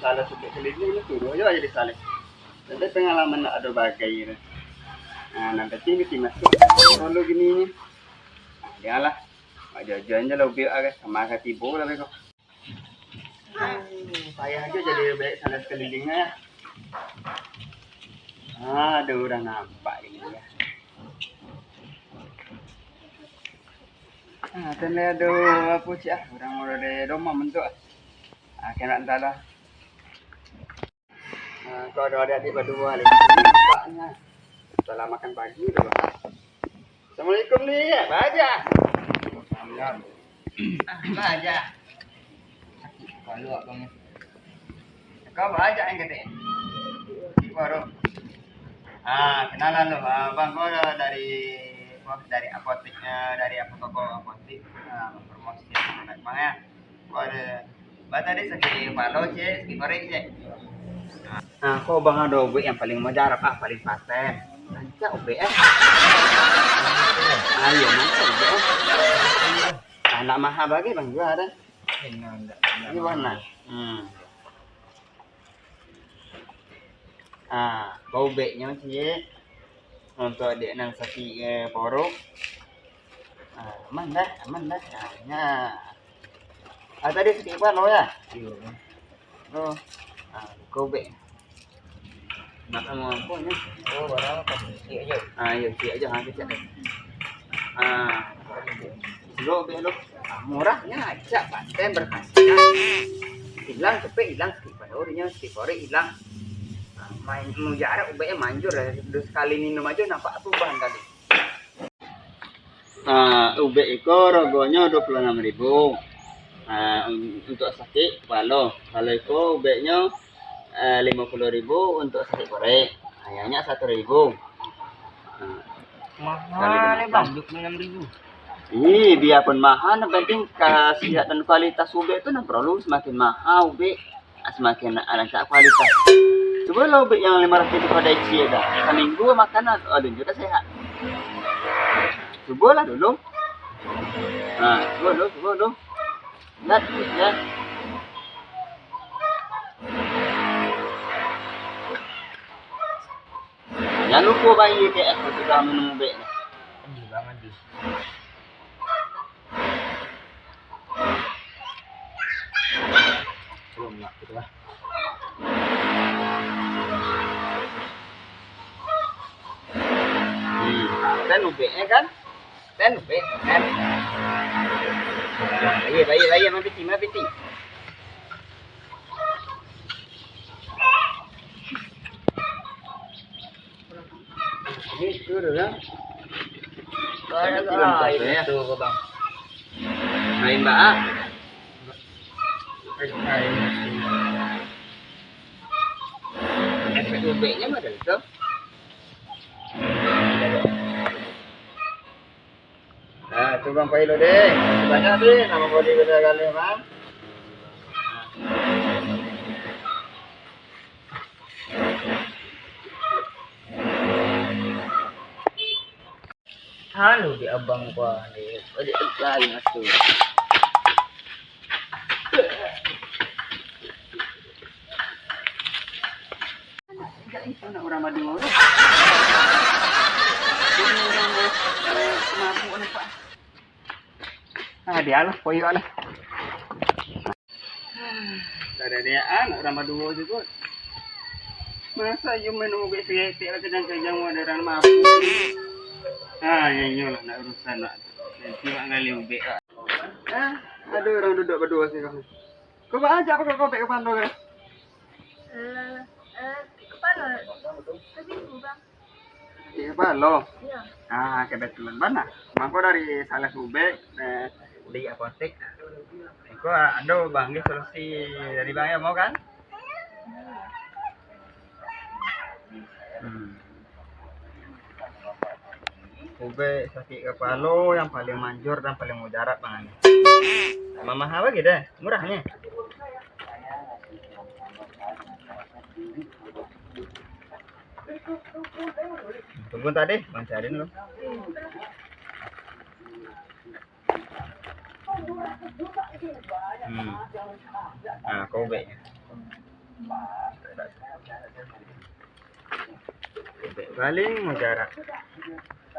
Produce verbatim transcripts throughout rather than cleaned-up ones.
Kalau sudah keliling, itu dua aja jadi saleh. Tapi pengalaman nak ada bagai tu. Nah, nanti mesti masuk. Kalau gini ni, janganlah. Ajo-ajo aja lah ubiak ah, sama ka tibo lah beko. Hmm, payah aja jadi baik sana sekelilingnya ya. Aduh, udah nampak ini ya. Ah, tanda aduh, apa cik ah, orang orang dari rumah mentuk ah. Ah, kena entahlah. Ah, kau ada adik-adik berdua lagi. Nampaknya. Salah makan pagi tu. Assalamualaikum ni, Bajak. Salam. Ah, Bajak. Sakit kepala abang ni. Kau Bajak yang kata. Sakit baru. Ah, kenalan lu. Ah, abang kau dari, dari apotek, eh, dari apa toko apotek. Ah, mempromosikan produk abang ya. Kau ada Bah, tadi sakik kepala, cek, sakik korek, cek. Nah, kok bang ada ubek yang paling mujarab, ah, paling paten. Rancak ubek, eh. Ayo, mantap ubek, eh. Ah, ndak mahal bagi bang juga ada. Ini warna. Hmm. Ah, kau ubeknya, cek. Untuk adik nan sakik, eh, porok. Ah, aman dah, aman dah. Ah, nya. Ah, tadi sakik kepala ya? Iyo. Oh. Ah, kobek. Nak sama apa ni? Oh, barang apa? Sikit aja. Ah, iyo, sikit aja. Ha, kecek dah. Ah. Lo, bek lo. Ah, murah nya, acak, paten, berkhasiat. Hilang cepek, hilang sakik kepala, urinya sakit korek hilang. Ah, main mujarab ubeknya manjur lah. Dua sekali minum aja nampak perubahan tadi. Ah, ubek iko rogonyo dua puluh anam ribu. Ah, un-, untuk sakik kepala. Kalau iko ubeknyo, eh, lima puluh ribu untuk sakik korek. Ah, yang nyak satu ribu. Ah, mahal ya, bang, dua puluh anam ribu. Ih, biarpun mahal, yang penting khasiat dan kualitas ubek tu nan perlu. Semakin mahal ubek, semakin rancak kualitas. Cubo lah ubek yang lima ratus tu ka Daichi dah. Saminggu makan, alun juo dah sehat. Cubolah dulu. Ha, cubo dulu, cubo dulu. Lihat, ya. Jangan lupa bayar K F kalau sudah minum ubek. Iya, Bang Andi. Belum lah, gitu lah. Hmm, kan ubeknya kan? Kan ubek, kan? Bayar, bayar, bayar, mah piti, mah piti. Itu tu, ya. Banyak lah, itu, Bang. Main, Bang. Efek ubeknya mah dari tu. Nah, tu Bang Pailo deh. Banyak deh, nama body beda kali, Bang. Halo, di abang gua ni. Adik lain asuh. Anak urang baduo tu. Ini urang, eh, mabuk nampak. Ah, dia lah, koyok lah. Kada ada anak urang baduo jugo. Masa iyo main ubek saketek lah, kadang-kadang ada urang mabuk. Ah, ya iyolah, nak urusan nak. Nanti mak gali ubek lah. Ah, ada urang duduk baduo sih kau. Kau baajak apa kau kopek kepala kau? Eh, eh, kepala. Tapi itu, Bang. Iya, Bang, lo. Iya. Ah, kebetulan bana. Mangko dari salah ubek, eh, di apotek. Iko ado, Bang, ni solusi dari Bang, ya, mau kan? Hmm. Ubek sakik kepala yang paling manjur dan paling mujarab, Bang, ni. Sama mahal lagi deh, murahnya. Tunggu tadi, Bang, cariin lu. Hmm. Nah, kau ubeknya. Paling mujarab.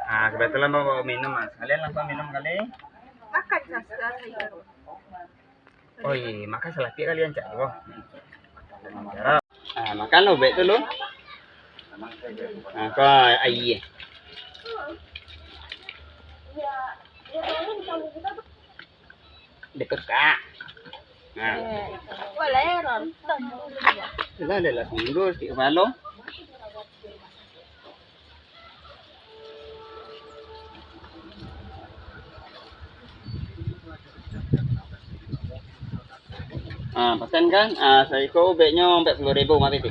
Ah, kebetulan bawa minum, Mas. Kalian langsung minum kali. Makan sasa sayur. Oi, makan salapik kali ancak tu. Mujarab. Ah, makan lo ubek tu lo. Ah, ko aia. Dipekak. Nah. Boleh, Ron. Lah, lah, lah, seminggu, sikit kepala. Ah, pasan kan? Ah, saiko ubeknyo ampek puluah ribu mati tu.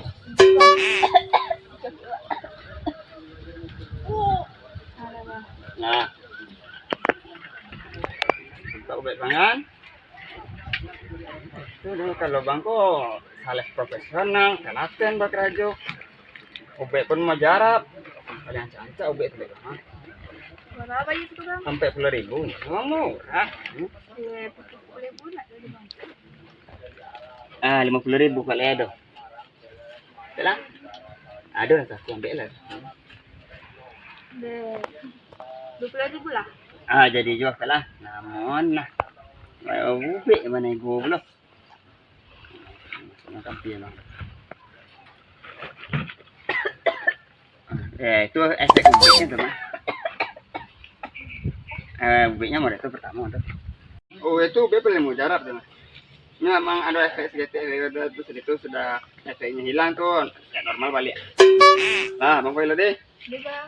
Nah. Untuk ubek pangan. Tu dulu kalau bang ko saleh profesional, telaten bakarajo. Ubek pun mujarab. Paling ancak-ancak ubek tu, Bang. Berapa itu, Bang? Ampek puluah ribu. Memang murah. Iya, tujuh puluh ribu nak dari Bang. Ah, lima puluh ribu kalau ada. Betul lah. Ada lah, aku ambil lah. Deh. Dua puluh ribu lah. Ah, jadi juga lah. Namun lah. Ubek mana ibu belum? Makan pia, Bang. Eh, itu efek ubeknya tu, Bang. Eh, ubeknya model tu pertama tu. Oh, itu ubek paling mujarab tu, Bang. Ini memang ada efek seketek, ada tu sedikit sudah efeknya hilang tu, ya normal balik. Lah, Bang Koil deh. Iya, Bang.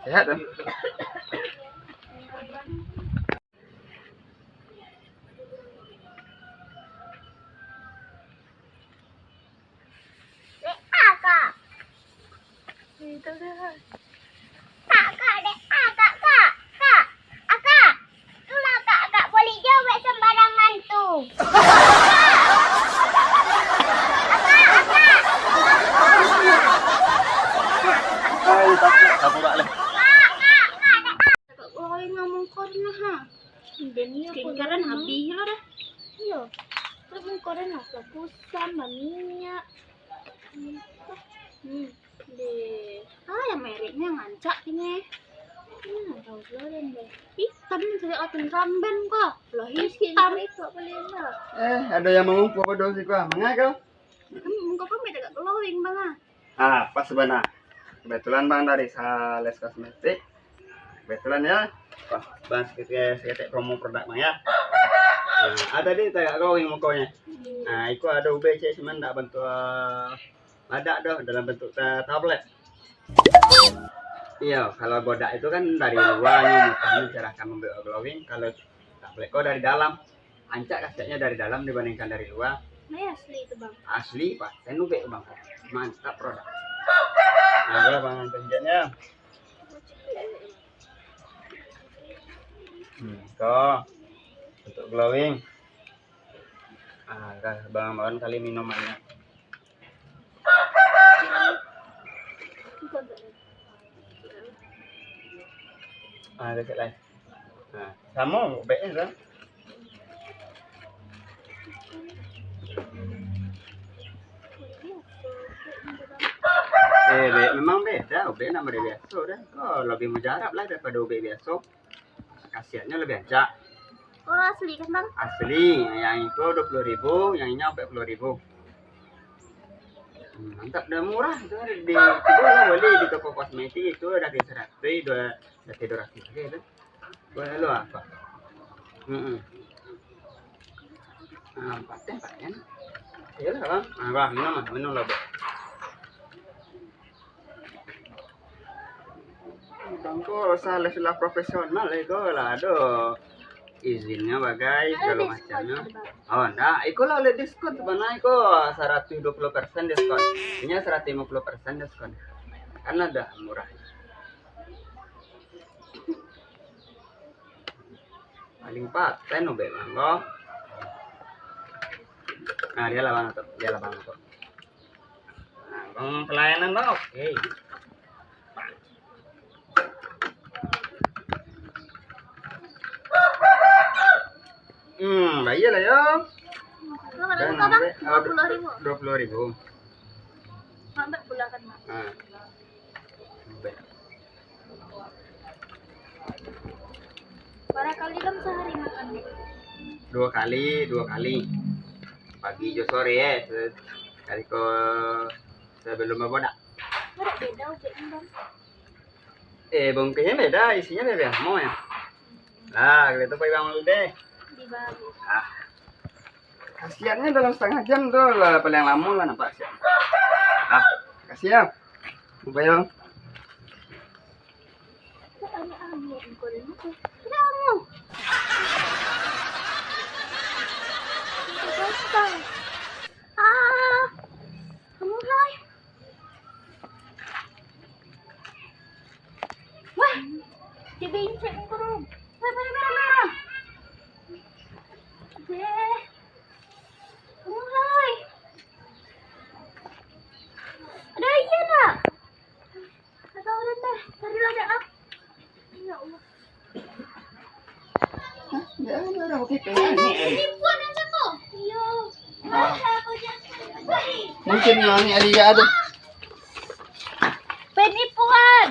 Sehat tu. Dek, ah, Kak. Itu dah. Kak, Kak, dek, ah, Kak, Kak, Kak, ah, Kak. Itulah, Kak, Kak, boleh jawab sembarangan tu. Kak, Kak. Ai, takut, takut lah. Kak, Kak, Kak, dek, ah. Takut orang ngomong kau dengar, ha. Skincare-an habih lo dah. Iyo. Terus mungko dah nak lapusan, baminyak. Hmm. Deh. Ah, yang mereknya ngancak ini. Hmm, tahu belum deh. Hitam ni, saya akan ramben kau. Lah, hitam. Itu apa lima? Eh, ada yang mengumpul bodoh sih kau. Mangga kau? Kamu muka kau beda gak glowing, Bang, ah? Ah, pas bana. Kebetulan Bang dari Sales Kosmetik. Kebetulan ya. Wah, Bang seketek, seketek promo produk Bang ya. Nah, ada di tagak glowing mukonyo. Nah, iko ada ubek cek, cuman ndak bentuk, eh, badak doh, dalam bentuk ta-, tablet. Iyo, kalau bodak itu kan dari luarnya mukanya cerah kan, membuat glowing. Kalau tablet kau dari dalam, ancak khasiatnya dari dalam dibandingkan dari luar. Nah, asli itu, Bang. Asli, Pak. Saya ubek, Bang. Mantap produk. Nah, itulah, Bang, tunjuknya. Hmm, tuh. Untuk glowing. Ah, dah, Bang, Bang kali minumannya. Ah, dekat lain. Nah, sama ubeknya kan? Eh, be-, memang beda ubek nama dia biasa dah. Kau lebih mujarab lah daripada ubek biasa. Khasiatnya lebih ancak. Oh, asli kan, Bang? Asli. Yang itu dua puluh ribu, yang ini empat puluh ribu. Hmm, mantap, dah murah tu. Di, cubo lah beli di toko kosmetik itu dari seratus, dua, dari dua ratus aja itu. Boleh lo apa? Hmm. Ah, paten, paten. Iyalah, Bang. Ah, Bang, minum lah, minum lah, Bang. Bang ko salah, sudah profesional, iko lah ado izinnya bagai, segalo macamnyo. Oh, ndak, iko lah oleh diskon tu, bana iko saratus dua puluh persen diskon. Inyo saratus limo puluah persen diskon. Kan lah dah murah. Paling paten ubek mangko. Nah, dia lah bang tu, dia lah bang tu. Nah, bang pelayanan bang, oke. Hmm, bayar lah yo. Berapa, Bang? Dua puluh ribu. Dua puluh ribu. Mak, Mak, pulakan, Mak. Ah. Baik. Bara kali Bang sahari makan? Dua kali, dua kali. Pagi jo sore, eh. Se-, kali ko sebelum babodak. Bara beda ubek ni, Bang? Eh, bungkuihnyo beda, isinyo beda samo, yo. Lah, kalau itu pai bangun dulu deh. Di bawah. Ah. Kasiannyo dalam setengah jam tu lah, paling lamo lah nampak kasian. Ah, kasian. Lupa yo. Ah, kamu hai. Wah, dia bencet muka tu. Wah, merah, merah, merah. Deh. Wahai. Ada iya tak? Tak tahu dah, dah. Carilah dah, ah. Ya Allah. Hah? Nggak ada orang pakai P N. Penipuan macam tu. Iya. Ah. Mungkin lah ni ada, ada. Penipuan.